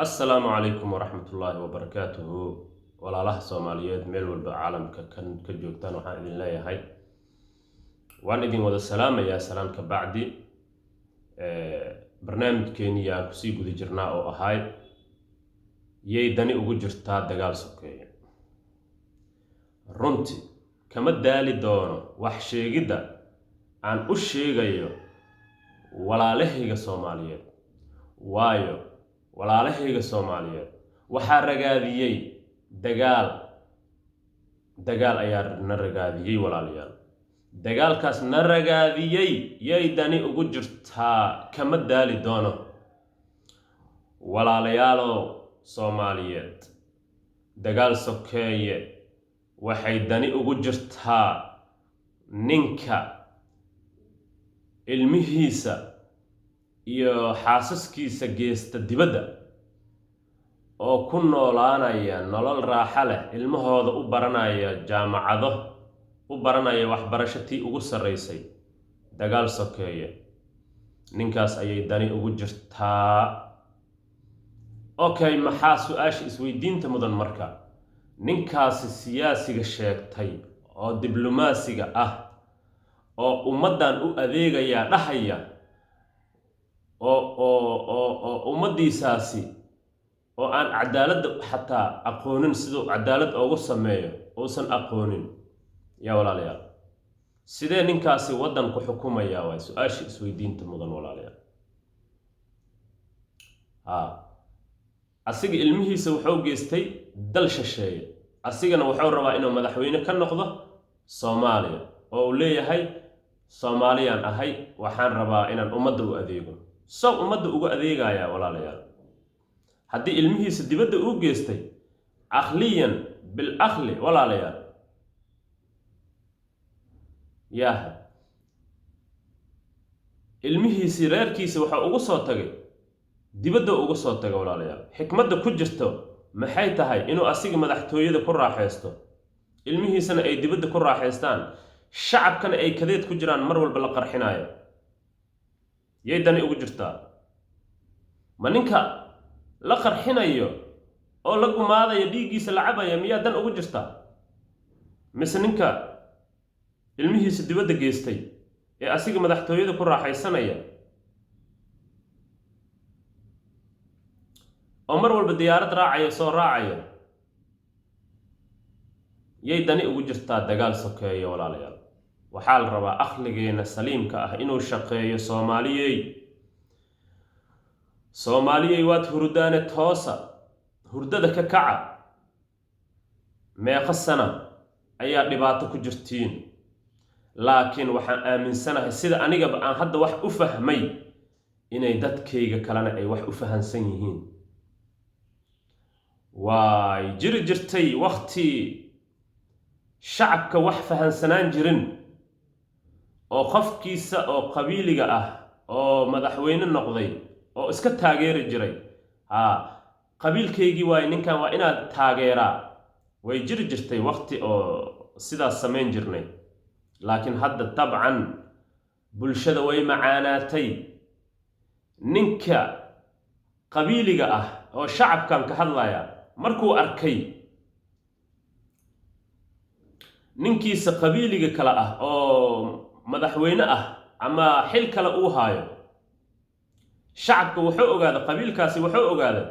Assalaamu calaykum waraxmatullaahi wabarakaatuhu. Walaalaha Soomaaliyeed meel walba caalamka kan ka joogtaan, waxaan idin leeyahay waan idin wada salaamayaa. Salaan ka bacdi, barnaamijkeenii aan kusii guda jirnaa oo ahayd "Yay dani ugu jirtaa dagaal sokeeye?" Runtii kama daali doono wax sheegidda aan u sheegayo walaalahayga Soomaaliyeed, waayo walaalahayga Soomaaliyeed waxaa ragaadiyey dagaal. Dagaal ayaa na ragaadiyey, walaalayaal. Dagaalkaas na ragaadiyey yay dani ugu jirtaa? Kama daali doono. Walaalayaalow Soomaaliyeed, dagaal sokeeye waxay dani ugu jirtaa ninka ilmihiisa iyo xaasaskiisa geesta dibadda oo ku noolaanaya nolol raaxo leh, ilmahooda u baranaya jaamacado, u baranaya waxbarasho tii ugu sarraysay. Dagaal sokeeye ninkaas ayay dani ugu jirtaa. Okay, maxaa su-aasha isweydiinta mudan marka? Ninkaasi siyaasiga sheegtay oo diblomaasiga ah oo ummaddan u adeegayaa dhahaya oo ummaddiisaasi oo aan cadaaladda xataa aqoonin, siduu cadaalad ugu sameeyo uusan aqoonin, yaa walaalayaal, sidee ninkaasi waddan ku xukumayaa? Waay su-aasha isweydiinta mudan, walaalayaal. Ha, asiga ilmihiisa wuxuu geystay dal shisheeye, asigana wuxuu rabaa inuu madaxweyne ka noqdo Soomaaliya oo uu leeyahay "Soomaaliyaan ahay, waxaan rabaa inaan ummadda u adeego." Sow ummadda ugu adeegayaa, walaalayaal, haddii ilmihiisa dibadda uu geystay? Caqliyan, bilcaqli, walaalayaal, yah, ilmihiisii, reerkiisi waxaa ugu soo tagay dibadda, uga soo taga. Walaalayaal, xikmadda ku jirto maxay tahay? Inuu asiga madaxtooyada ku raaxaysto, ilmihiisana ay dibadda ku raaxaystaan, shacabkana ay kadeed ku jiraan, mar walba la qarxinaayo, yay dani ugu jirtaa? Ma ninka la qarxinayo oo la gumaadayo, dhiiggiisa la cabaya, miyaa dan ugu jirtaa, mise ninka ilmihiisa dibadda geystay ee asiga madaxtooyada ku raaxaysanaya oo mar walba diyaarad raacaya, soo raacaya, yay dani ugu jirtaa dagaal sokeeyo? Walaalayaal, waxaa la rabaa aqligeena saliimka ah inuu shaqeeyo. Soomaaliyey, Soomaaliyey, waad hurudaane, toosa, hurdada ka kaca. Meeqo sana ayaa dhibaato ku jirtiin? Laakiin waxaan aaminsanahay, sida anigaba aan hadda wax u fahmay, inay dadkayga kalena ay wax u fahansan yihiin. Way jiri jirtay wakti shacabka wax fahansanaan jirin oo qofkiisa oo qabiiliga ah oo madaxweyne noqday oo iska taageeri jiray. Haa, qabiilkaygii waaye ninkan, waa inaad taageeraa. Way jiri jirtay wakti oo sidaas samayn jirnay, laakiin hadda dabcan bulshada way macaanaatay. Ninka qabiiliga ah oo shacabkan ka hadlaya markuu arkay ninkiisa qabiiliga kale ah oo madaxweyne ah ama xil kale uu haayo, shacabka wuxuu ogaaday, qabiilkaasi wuxuu ogaaday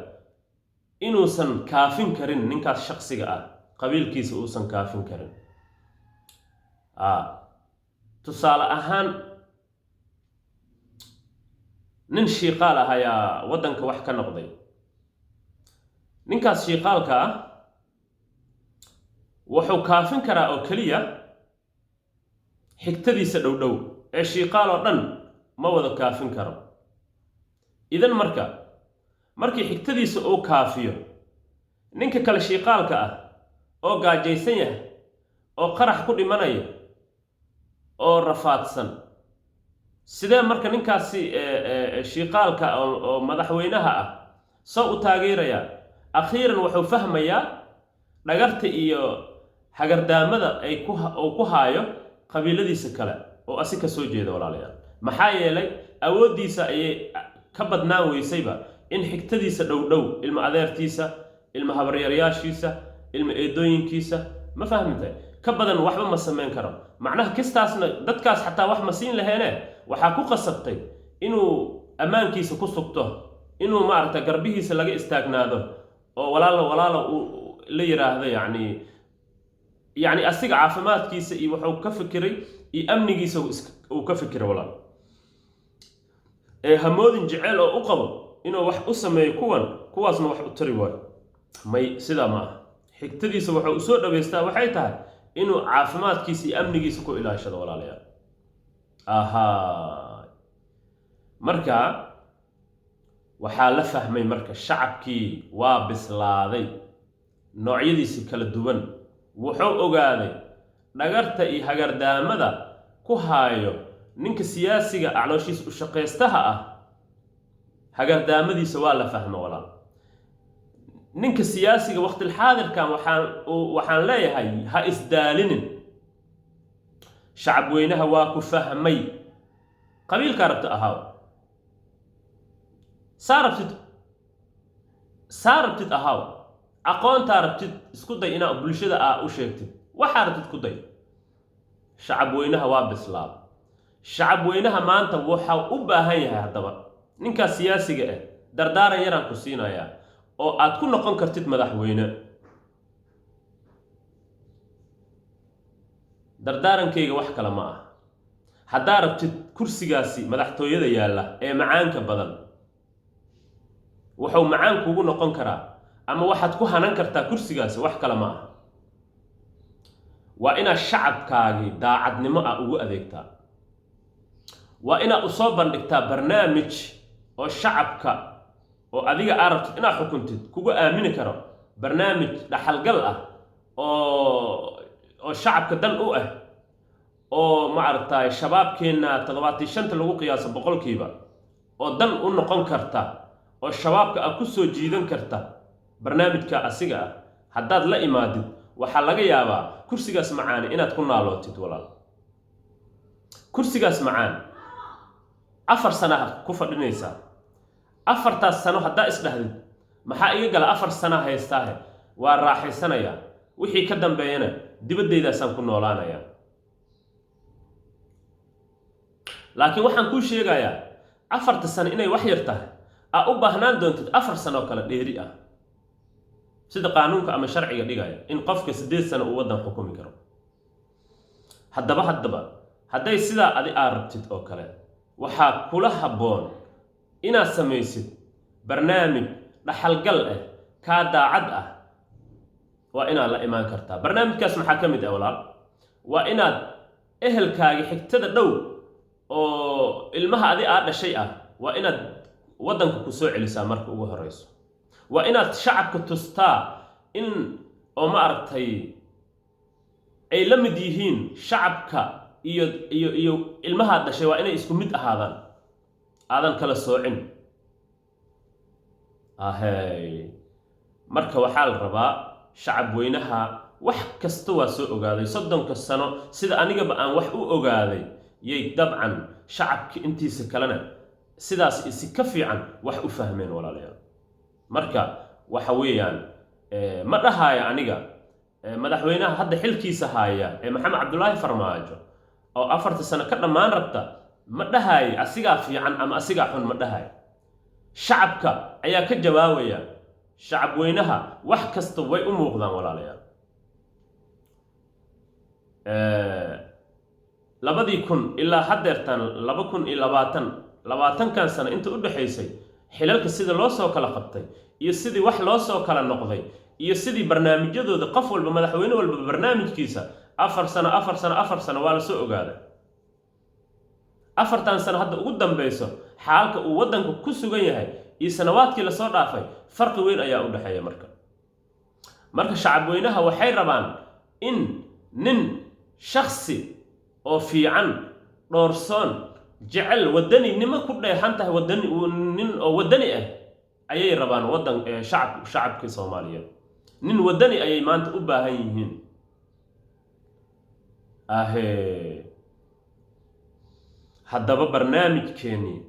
inuusan kaafin karin ninkaas shaksiga ah, qabiilkiisa uusan kaafin karin. Tusaale ahaan, nin shiiqaal ah ayaa waddanka wax ka noqday. Ninkaas shiiqaalka ah wuxuu kaafin karaa oo keliya xigtadiisa dhow dhow ee shiiqaal oo dhan ma wada kaafin karo. Idan marka markii xigtadiisa uu kaafiyo, ninka kale shiiqaalka ah oo gaajaysan yahay oo qarax ku dhimanaya oo rafaadsan, sidee marka ninkaasi shiiqaalka oo madaxweynaha ah soo u taageerayaa? Akhiiran wuxuu fahmayaa dhagarta iyo hagardaamada ay uu ku haayo qabiiladiisa kale oo asi ka soo jeeda, walaalayaal. Maxaa yeelay awooddiisa ayay ka badnaan weysayba. In xigtadiisa dhowdhow, ilma adeertiisa, ilma habaryaryaashiisa, ilma eedooyinkiisa, ma fahmintay, ka badan waxba ma samayn karo. Macnaha kistaasna dadkaas xataa wax ma siin laheene, waxaa ku qasabtay inuu ammaankiisa ku sugto, inuu maaragta garbihiisa laga istaagnaado oo walaalo walaalo uu la yiraahdo. Yacni asiga caafimaadkiisa iyo wuxuu ka fikiray iyo amnigiisa uu ka fikiray, walaal. Ee hamoodin jeceel oo u qabo inuu wax u sameeyo kuwan, kuwaasna wax u tari waayo. May, sidaa ma aha. Xigtadiisa wuxuu usoo dhaweystaa waxay tahay inuu caafimaadkiisa iyo amnigiisa ku ilaashado, walaalayaal. Ahaa, marka waxaa la fahmay, marka shacabkii waa bislaaday, noocyadiisi kala duwan. Wuxuu ogaaday dhagarta iyo hagardaamada ku haayo ninka siyaasiga calooshiisa u shaqaystaha ah. Hagardaamadiisa waa la fahma, walaal. Ninka siyaasiga waqtilxaadirkan waxaan leeyahay, ha isdaalinin. Shacab weynaha waa ku fahmay. Qabiilkaa rabta ahaaw, saa rabtid ahaaw, aqoontaa rabtid isku day inaa bulshada aa u sheegtid, waxaa rabtid ku day. Shacab weynaha waa bislaada. Shacab weynaha maanta waxaa u baahan yahay haddaba ninkaas siyaasiga ah dardaaran yaraan ku siinayaa oo aad ku noqon kartid madaxweyne. Dardaarankayga wax kale ma ah. Haddaa rabtid kursigaasi madaxtooyada yaalla ee macaanka badan, wuxuu macaan kugu noqon karaa ama waxaad ku hanan kartaa kursigaasi, wax kale ma ah, waa inaad shacabkaagii daacadnimo ah ugu adeegtaa, waa inaad usoo bandhigtaa barnaamij oo shacabka oo adiga aa rabtid inaad xukuntid kugu aamini karo, barnaamij dhaxalgal ah oo shacabka dan u ah, oo maaragtay shabaabkeenna 75-ta lagu qiyaaso boqolkiiba oo dan u noqon karta, oo shabaabka ah ku soo jiidan karta. Barnaamijka asiga ah haddaad la imaadid, waxaa laga yaabaa kursigaas macaani inaad ku naalootid, walaal. Kursigaas macaan 4 sana ku fadhinaysaa. 4-taas sano haddaa isdhahdid, maxaa iga gala, 4 sana haystaahe, waa raaxaysanayaa, wixii ka dambeeyana dibaddaydaasaan ku noolaanayaa. Laakiin waxaan kuu sheegayaa 4-ta sano inay wax yar tahay, aa u baahnaan doontid 4 sano kale dheeri ah, sida qaanuunka ama sharciga dhigaya in qofka 8 sano uu waddan xukumi karo. Haddaba hadday sidaa adi aa rabtid oo kale, waxaa kula habboon inaad samaysid barnaamij dhaxalgal ah, kaa daacad ah. Waa inaad la imaan kartaa. Barnaamijkaas maxaa ka mid ah, walaal? Waa inaad ehelkaagi xigtada dhow oo ilmaha adi aa dhashay ah waa inaad waddanka ku soo celisaa marka ugu horeyso. Waa inaad shacabka tustaa in oo ma aragtay ay la mid yihiin shacabka iyo ilmahaad dhashay. Waa inay isku mid ahaadaan, aadan kala soocin ahey. Marka waxaa la rabaa shacab weynaha wax kasta waa soo ogaaday 30-ka sano. Sida anigaba aan wax u ogaaday yay dabcan shacabka intiisa kalena sidaas isi ka fiican wax u fahmeen, walaalayaal. Marka waxa weeyaan, ma dhahaayo aniga madaxweynaha hadda xilkiisa haaya ee Maxamed Cabdulaahi Farmaajo oo 4-ta sano ka dhammaan rabta, ma dhahaayo asigaa fiican ama asigaa xun, ma dhahaayo. Shacabka ayaa ka jawaabaya. Shacab weynaha wax kasta way u muuqdaan, walaalayaal. 2000 ilaa haddeertan 2020, 20-kan sano inta u dhexaysay, xilalka sida loo soo kala qabtay iyo sidii wax loo soo kala noqday iyo sidii barnaamijyadooda, qof walba, madaxweyne walba barnaamijkiisa 4 sano, 4 sano, 4 sano, waa la soo ogaaday. 4-tan sano hadda ugu dambeyso xaalka uu waddanka ku sugan yahay iyo sanawaadkii lasoo dhaafay farqi weyn ayaa u dhexeeya. Marka shacab weynaha waxay rabaan in nin shaksi oo fiican, dhoorsoon, jecel wadaninimo ku dheehan tahay, wadani, nin oo wadani ah ayay rabaan waddan shacabka Soomaaliyeed. Nin wadani ayay maanta u baahan yihiin ahe. Haddaba barnaamijkeennii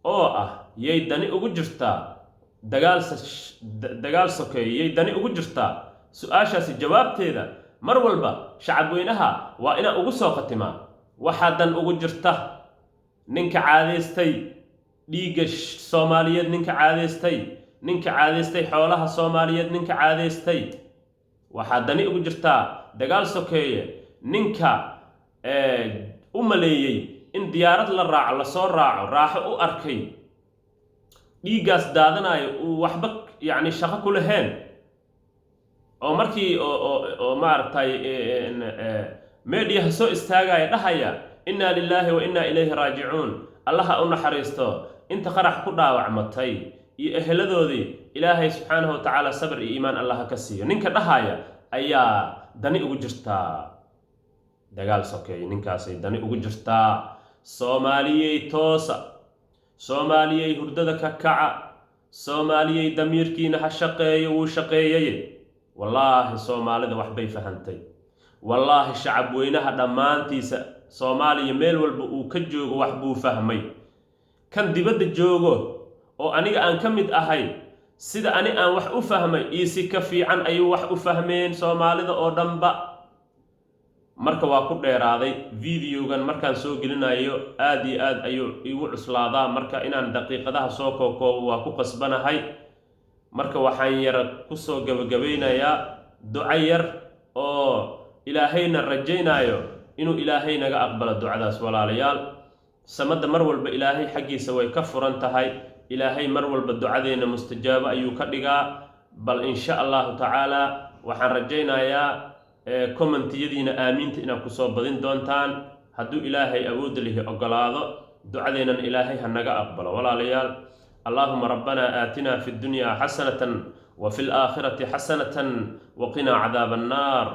oo ah yay dani ugu jirtaa Dagaal dagaal sokeeyey dani ugu jirtaa? Su-aashaasi jawaabteeda mar walba shacabweynaha waa inaa ugu soo khatimaa. Waxaa dan ugu jirta ninka caadaystay dhiigga Soomaaliyeed, ninka caadaystay, ninka caadaystay xoolaha Soomaaliyeed, ninka caadaystay, waxaa dani ugu jirtaa dagaal sokeeye. Ninka u maleeyey in diyaarad la raaco, lasoo raaco, raaxo u arkay, dhiiggaas daadanayo uu waxba yacni shaqo ku lahayn, oo markii oo maaragtay meediyaha soo istaagaya dhahaya "Innaa lilaahi wa innaa ilayhi raajicuun, Allaha u naxariisto inta qarax ku dhaawacmatay iyo eheladoodii, Ilaahay subxaanahu wa tacaala sabr iyo iimaan Allaha ka siiyo," ninka dhahaya ayaa dani ugu jirtaa dagaal sokeeye. Ninkaasay dani ugu jirtaa. Soomaaliyey, toosa! Soomaaliyey, hurdada ka kaca! Soomaaliyey, damiirkiina ha shaqeeyo. Wuu shaqeeyaye. Wallaahi, Soomaalida waxbay fahantay. Wallaahi, shacab weynaha dhammaantiisa Soomaaliya meel walba uu ka joogo wax buu fahmay. Kan dibadda joogo oo aniga aan ka mid ahay, sida ani aan wax u fahmay iyo si ka fiican ayuu wax u fahmeen Soomaalida oo dhanba. Marka waa ku dheeraaday videogan. Markaan soo gelinayo aad iyo aad ayuu igu cuslaadaa, marka inaan daqiiqadaha soo kookoobo waa ku qasbanahay. Marka waxaan yara kusoo gabagabaynayaa duco yar oo Ilaahayna rajaynayo inuu Ilaahay naga aqbalo ducadaas. Walaalayaal, samadda mar walba Ilaahay xaggiisa way ka furan tahay. Ilaahay mar walba ducadeenna mustajaabo ayuu ka dhigaa. Bal insha Allahu tacaala waxaan rajaynayaa commentiyadiina aamiinta inaad kusoo badin doontaan hadduu Ilaahay awoodda lihi ogolaado. Ducadeennan Ilaahay ha naga aqbalo, walaalayaal. Allaahuma rabbanaa aatinaa fi ddunyaa xasanatan wa fi laakhirati xasanatan waqinaa cadaaba annaar.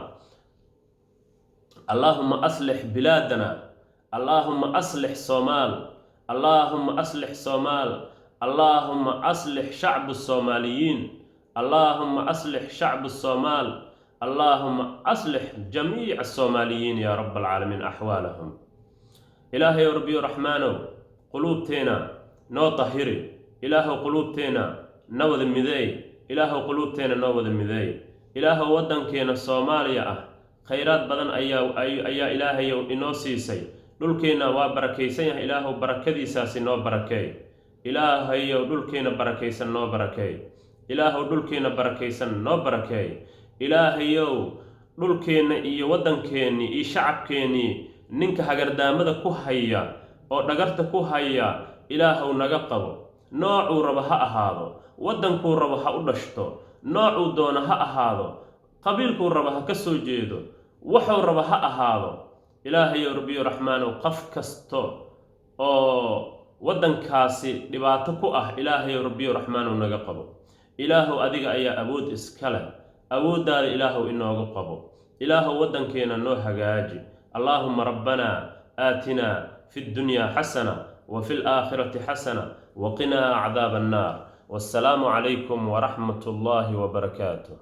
Allaahuma aslix bilaadana, Allaahuma aslix Soomaal, Allaahuma aslix Soomaal, Allaahuma aslix shacbu Soomaaliyiin, Allaahuma aslix shacbu Soomaal, Allaahuma aslix jamiica Asoomaaliyiin yaa rab alcaalamiin axwaalahum. Ilaahayow, Rabbiyo Raxmaanow, quluubteena noo dahiri. Ilaahow, quluubteena na wada mideey. Ilaahow, quluubteena noo wada mideey. Ilaahow, waddankeena Soomaaliya ah khayraad badan ayaa Ilaahayow inoo siisay. Dhulkeenna waa barakaysan yahay. Ilaahow, barakadiisaasi noo barakeey. Ilaahayow, dhulkeena barakaysan noo barakeey. Ilaahow, dhulkeena barakaysan noo barakeey. Ilaahayow, dhulkeenna iyo waddankeennii iyo shacabkeennii ninka hagardaamada ku haya oo dhagarta ku haya, Ilaahow naga qabo. Noocuu rabo ha ahaado, waddankuu rabo ha u dhashto, noocuu doono ha ahaado, qabiilkuu rabo ha ka soo jeedo, wuxuu rabo ha ahaado. Ilaahayow, Rabbiyo Raxmaanow, qof kasto oo waddankaasi dhibaato ku ah, Ilaahayow, Rabbiyo Raxmaanow, naga qabo. Ilaahow, adiga ayaa awood iska leh. Awooddaada, Ilaahow, inooga qabo. Ilaahow, waddankeena noo hagaaji. Allaahuma rabbanaa aatinaa fi ddunyaa xasana wa fi laakhirati xasana waqinaa cadaaba annaar. Wassalaamu calaykum waraxmat ullaahi wabarakaatuh.